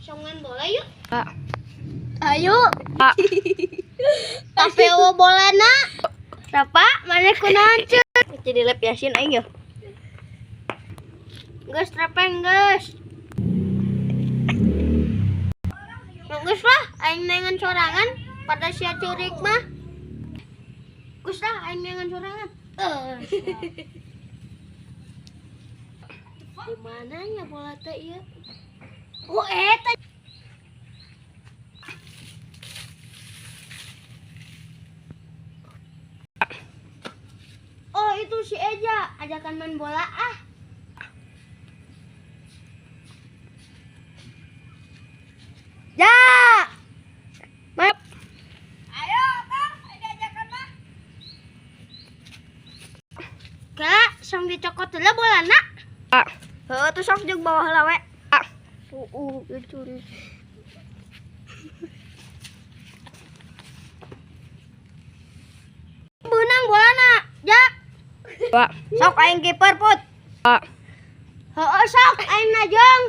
Sok main bola yuk. Ayo. Tapi eueuh bolana. Rapa, mana kunaon ceuk? Jadi lep Yasin aing ya. Geus trepeng geus. Geus lah aing nengan sorangan pada sia curik mah. Geus lah aing nengan sorangan. Di mananya bola teh ieu? Oh eta. Oh itu si Eja, ajakan main bola ah. Ja. Main. Ayo, Kang, diajakan mah. Kak, sang dicokot heula bolana. Heuh tuh sok jeung bawah heula we. Ieu curi. Beunang bolana, Ja. Sok aing kiper put. Heueuh sok aing najong.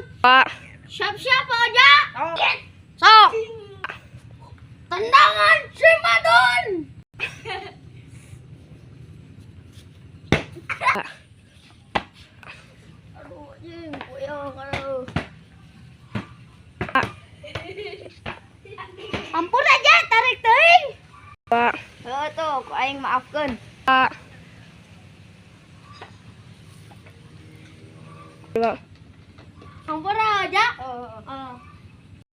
Siap-siap aja. Sok. Tendangan si Madun. Aduh, anjing, puyeng aduh. Ampun aja tarik teuing. Heuh tuh, ku aing maafkeun. Ampun aja. Heeh.